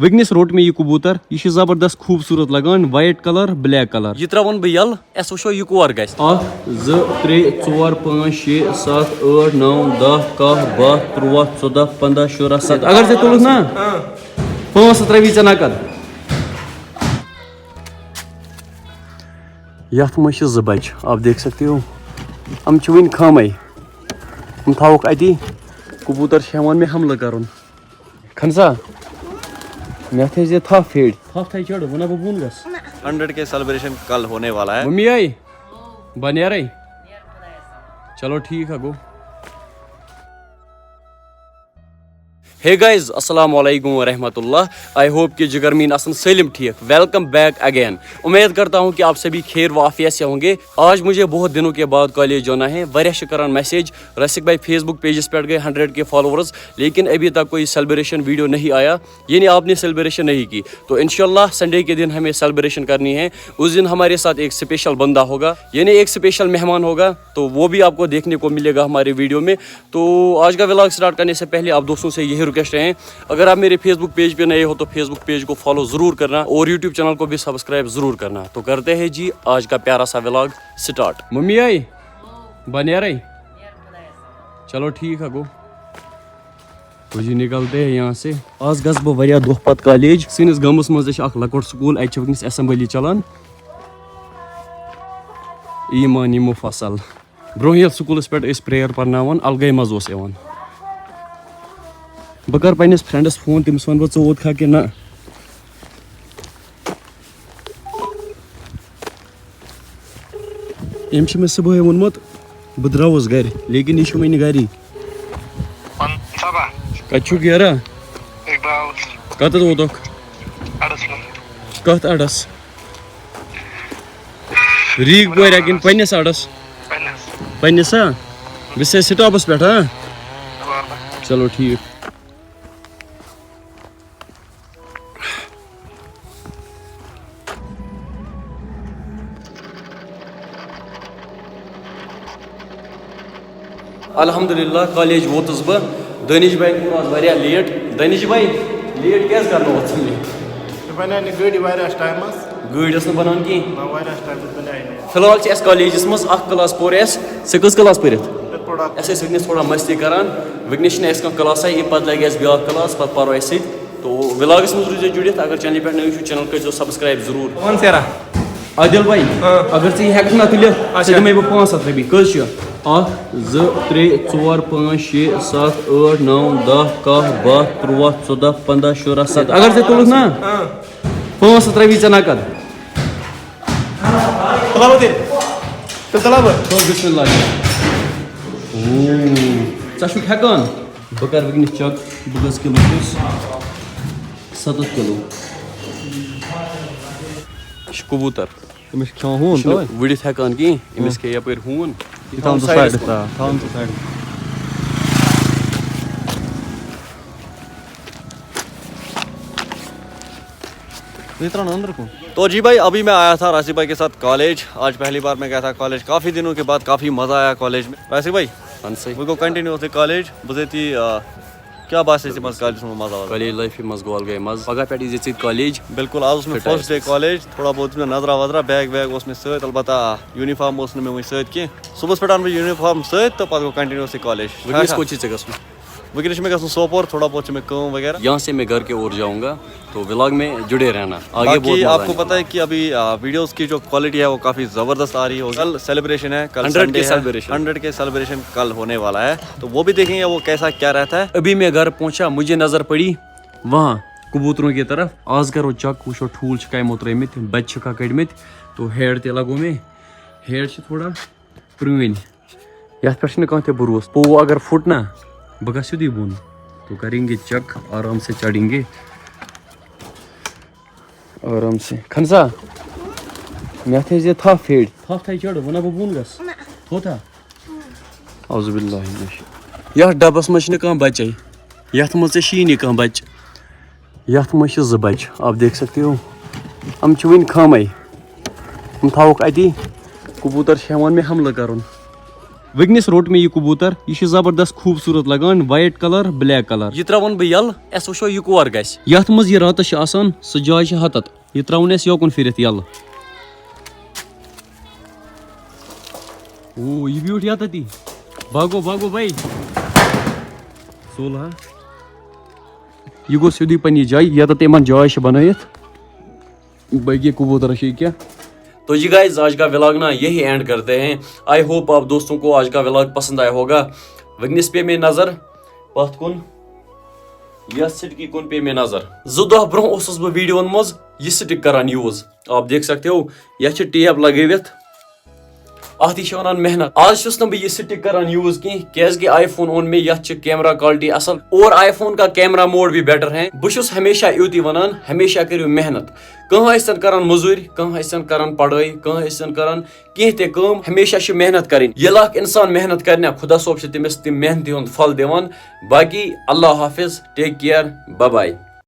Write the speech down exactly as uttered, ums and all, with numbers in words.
وٕنکیٚنَس روٚٹ مےٚ یہِ کبوٗتر، یہِ چھُ زبردست خوٗبصوٗرت لگان، white colour، black colour۔ یہِ ترٛاوَن بہٕ یَلہٕ، اَسہِ وٕچھو یہِ کور گژھِ۔ اکھ، زٕ، ترٛےٚ، ژور، پانٛژھ، شےٚ، ستھ، ٲٹھ، نو، دَہ، کاہ، باہ، تُرٛواہ، ژۄداہ، پنٛداہ، شُراہ، ستھ۔ اگر ژےٚ تُلُتھ نا، پانٛژھ ہتھ رۄپیہِ ژےٚ نقد۔ یتھ منٛز چھِ زٕ بچہِ، آپ دیکھ سکتے ہو، یِم چھِ وٕنہِ خامے، یِم تھاووکھ اتی۔ کبوٗتر چھِ ہٮ۪وان مےٚ حملہٕ کرُن۔ کھنسا، مےٚ تھٲیزِ تھپھ ہیٚرِ۔ تھپھ تھایہِ چٲڑ، وَنہ بہٕ بۄن گژھ۔ ہنڈریڈ کے سیلیبریشن کل ہونے والا ہے۔ ممی آیہِ؟ بہٕ نیرے۔ چلو ٹھیٖک ہا گوٚو۔ Hey guys، السلام علیکم ورحمۃ اللہ۔ I hope کہ جگر میٖن آسن سٲلِم ٹھیٖک۔ Welcome back again۔ امید کرتا ہوں کہ آپ سبھی خیر و عافیت سے ہوں گے۔ آج مجھے بہت دنوں کے بعد کالج جانا ہے۔ واریاہ چھِ کران میسیج، رسک بھائی، فیس بک پیجس پٮ۪ٹھ گٔے ہنڈریڈ کے فالوورز، لیکن ابھی تک کوئی سیلیبریشن ویڈیو نہیں آیا۔ یعنی آپ نے سیلیبریشن نہیں کی، تو انشاءاللہ سنڈے کے دن ہمیں سیلیبریشن کرنی ہے۔ اس دن ہمارے ساتھ ایک اسپیشل بندہ ہوگا، یعنی ایک اسپیشل مہمان ہوگا، تو وہ بھی آپ کو دیکھنے کو ملے گا ہمارے ویڈیو میں۔ تو آج کا ولاگ سٹارٹ کرنے سے پہلے آپ دوستوں سے یہی ریکویسٹ ہے، اگر آپ میرے فیس بک پیج پہ نئے ہو تو فیس بک پیج کو فالو ضرور کرنا اور یوٹیوب چینل کو بھی سبسکرائب ضرور کرنا۔ تو کرتے ہیں جی آج کا پیارا سا ولاگ سٹارٹ۔ Mummy I? بہٕ نیرے۔ چلو ٹھیک ہے گو۔ تو جی نکلتے ہیں یہاں سے۔ آز گژھٕ بہٕ واریاہ دۄہ پتہٕ کالیج۔ سٲنِس گامس منٛز تہِ چھِ اکھ لۄکُٹ سکوٗل، اتہِ چھِ وٕنکیٚنس اسمبلی چلان۔ ایمانی مفصل۔ برونٛہہ ییٚلہِ سکوٗلس پٮ۪ٹھ ٲسۍ پریئر پرناوان، الگے مزٕ اوس یِوان۔ بہٕ کرٕ پننِس فرینڈس فون، تٔمِس ونہٕ بہٕ ژٕ ووتکھا کِنہٕ نہ۔ أمۍ چھُ مےٚ صُبحٲے ووٚنمُت، بہٕ درٛاوُس گرِ، لیکن یہِ چھُ وُنہِ گری۔ وَن سا با۔ کَتہِ چھُکھ یارا؟ أسۍ درٛاوُس۔ کَتٮ۪تھ ووتُکھ؟ اَڈَس منٛز۔ کَتھ اَڈَس؟ ریٖگ پورِ ہا کِنہٕ پنٛنِس اَڈَس؟ پنٛنِس۔ پنٛنِس ہا؟ بہٕ چھُسے سٹاپَس پٮ۪ٹھ، ہا؟ بَرابَر۔ چلو ٹھیٖک۔ الحمدللہ، کالیج ووتُس بہٕ۔ دٲنِش بھائی کوٚر آز واریاہ لیٹ۔ دٲنِش بھائی، لیٹ کیٛازِ کرنووُتھ ژٕ مےٚ؟ مےٚ بنیٛاے نہٕ گٲڑی واریاہَس ٹایمَس۔ گٲڑۍ ٲس نہٕ بنان کِہیٖنۍ۔ نہ، واریاہَس ٹایمَس بنیٛاے نہٕ۔ فی الحال چھِ اَسہِ کالیجَس منٛز اَکھ کلاس پوٚر اَسہِ۔ ژےٚ کٔژ کلاس پٔرِتھ؟ مےٚ پوٚر اَکھ۔ اَسہِ ٲسۍ وٕنکیٚنَس تھوڑا مستی کران۔ وٕنکیٚنَس چھِنہٕ اَسہِ کانٛہہ کلاسا، یہِ پَتہٕ لَگہِ اَسہِ بیٛاکھ کلاس، پَتہٕ پَرو أسۍ سۭتۍ۔ تو ولاگس منٛز روٗزِو جُڑِتھ۔ اگر چینلہِ پٮ۪ٹھ نٔوۍ چھِو، چینل کٔرۍزیو سبسکرائب ضروٗر۔ وَن سیرا۔ عادل بھائی، ہاں۔ اگر ژٕ یہِ ہٮ۪ککھ نا تُلِتھ، اچھا۔ ژےٚ دِمَے بہٕ پانٛژھ ہَتھ رۄپیہِ۔ کٔژ چھِ؟ اَکھ، زٕ، ترٛےٚ، ژور، پانٛژھ، شےٚ، ستھ، ٲٹھ، نَو، دَہ، کاہ، باہ، تُرٛواہ، ژۄداہ، پنٛداہ، شُراہ، ستھ۔ اگر ژےٚ تُلُتھ نا، ہاں۔ پانٛژھ ہَتھ رۄپیہِ ژےٚ نقد۔ تُلہٕ بہٕ تیٚلہِ۔ تیٚلہِ تُلہٕ بہٕ۔ تو بسم اللہ۔ او، ژٕ چھُکھ ہٮ۪کان؟ بہٕ کَرٕ وٕنکیٚنَس چیک، بہٕ کٔژ کِلوٗ چھُس؟ سَتَتھ کِلوٗ۔ یہِ چھُ کبوٗتر۔ أمِس چھُ کھٮ۪وان ہوٗن یہِ چھُنہٕ توے۔ وٕڑِتھ ہٮ۪کان کِہیٖنۍ، أمِس ہُم۔ کھیٚیہِ یَپٲرۍ ہوٗن۔ یہِ تھاوُن ژٕ سایڈَس سایڈَس کُن۔ آ، تھاوُن ژٕ سایڈَس۔ یہ ترٛاوُن أنٛدرٕ کُن۔ تو جی بھائی، ابھی میں آیا تھا راسک بھائی کے ساتھ کالج۔ آج پہلی بار میں گیا تھا کالج، کافی دنوں کے بعد کافی مزہ آیا کالج میں۔ راسک بھائی، اہن سا۔ وۄنۍ گوٚو کنٹینیوسلی کالج۔ بہٕ زیتی، آ، کیٛاہ باسے ژےٚ منٛز کالجس منٛز مزٕ وزٕ؟ کالج لائفہِ منٛز گوٚو الگے مزٕ۔ پگاہ پٮ۪ٹھ یی زِ ژٕ تہِ کالج۔ بالکل، آز اوس مےٚ فٹ first day آسہِ۔ کالج، تھوڑا بہت دیُت مےٚ نظرا وظرا، بیگ ویگ اوس مےٚ سۭتۍ، البتہ، آ، یوٗنیفارم اوس نہٕ مےٚ وُنہِ سۭتۍ کینٛہہ۔ صُبحس پٮ۪ٹھ اَنہٕ بہٕ یوٗنیفارم سۭتۍ تہٕ پتہٕ گوٚو کنٹینیوسلی کالج۔ وٕنکیٚس کوٚت چھُے ژےٚ گژھُن؟ وٕنکیٚنَس چھُ مےٚ گژھُن سوپور، تھوڑا بہت چھِ مےٚ کٲم وغیرہ۔ یہاں سے میں گھر کے اور جاؤں گا، تو ولاگ میں جڑے رہنا، آگے باقی بہت مزہ آپ کو آنے پتہ والا ہے کہ ابھی، آ، ویڈیوز کی جو کوالٹی ہے وہ کافی زبردست آ رہی ہوگی۔ کل سیلیبریشن ہے، کل ہنڈریڈ سنڈے کے ہے، سیلیبریشن۔ ہنڈریڈ کے سیلیبریشن کل ہونے والا ہے، تو وہ بھی دیکھیں گے وہ کیسا کیا رہتا ہے۔ ابھی میں گھر پہنچا، مجھے نظر پڑی وہاں کبوتروں کی طرف۔ آز کرو چیک، وٕچھو ٹھوٗل چھِکھا یِمو ترٲومٕتۍ، بچہِ چھِکھا کٔڑمٕتۍ۔ تو ہیڈ تہِ لگوو مےٚ، ہیڈ چھِ تھوڑا پرٛٲنۍ، یَتھ پٮ۪ٹھ چھُنہٕ کانٛہہ تہِ بروسہٕ۔ پوٚو اگر پھُٹ نا، بہٕ گژھٕ سیوٚدُے بۄن۔ تو کریں گے چیک، آرام سے چڑھیں گے، آرام سے۔ کھنسا، مےٚ تھٲیزِ تھپھ ہیٚرِ۔ تھپھ تھایہِ چڑھ، وَنہ بہٕ بۄن گژھٕ۔ نہ۔ تھوٚو تھا؟ اعوذ باللہ من الشیطان۔ یَتھ ڈبس منٛز چھُنہٕ کانٛہہ بچے، یَتھ منٛز ژےٚ شیٖنی کانٛہہ بچہِ۔ یَتھ منٛز چھِ زٕ بچہِ، آپ دیکھ سکتے ہو، یِم چھِ وٕنہِ خامے، یِم تھاووکھ اَتی۔ کبوٗتر چھِ ہٮ۪وان مےٚ حملہٕ کَرُن۔ وٕنکیٚنَس روٚٹ مےٚ یہِ کبوتر۔ یہِ چھُ زبردست خوٗبصوٗرت لگان، white colour، black colour۔ یہِ ترٛاوَن بہٕ یَلہٕ، اَسہِ وٕچھو یہِ کور گژھِ۔ یَتھ منٛز یہِ راتَس چھُ آسان، سُہ جاے چھِ ہَتَتھ۔ یہِ ترٛاوُن اَسہِ یوکُن پھِرِتھ یَلہٕ۔ او، یہِ بیوٗٹھ یَتَتھ یی۔ باگو، باگو بھائی۔ سول ہا۔ یہِ گوٚو سیوٚدُے پنٛنہِ جایہِ، یَتَتھ یِمَن جاے چھِ بنٲیِتھ۔ باقی کبوتر چھِ یہِ کیٛاہ؟ تو جی گائز، آج کا ولاگ نا یہی اینڈ کرتے ہیں۔ آئی ہوپ آپ دوستوں کو آج کا ولاگ پسند آیا ہوگا۔ وٕنکیٚنَس پے مےٚ نظر پتھ کُن، یتھ سٹکی کُن پے مےٚ نظر۔ زٕ دۄہ برونٛہہ اوسُس بہٕ ویڈیوَن منٛز یہِ سٹک کران یوٗز۔ آپ دیکھ سکتے ہو، یتھ چھِ ٹیپ لگٲوِتھ۔ اتھ تہِ چھِ ونان محنت۔ آز چھُس نہٕ بہٕ یہِ سٹک کران یوٗز کینٛہہ، کیازِ کہِ آئی فون اوٚن مےٚ، یتھ چھِ کیمرہ کوالٹی اصل، اور آئی فون کا کیمرہ موڈ بھی بیٹر ہے۔ بہٕ چھُس ہمیشہ یُتُے ونان، ہمیشہ کٔرِو محنت۔ کانٛہہ ٲسۍتن کران مٔزوٗرۍ، کانٛہہ ٲسۍتن کران پڑھٲے، کانٛہہ ٲسۍتن کران کینٛہہ تہِ کٲم، ہمیشہ چھِ محنت کرٕنۍ۔ ییٚلہِ اکھ انسان محنت کرِ نا، خدا صٲب چھِ تٔمِس تَمہِ محنتہِ ہُنٛد پھل دِوان۔ باقی اللہ حافظ، ٹیک کیئر، بائے بائے۔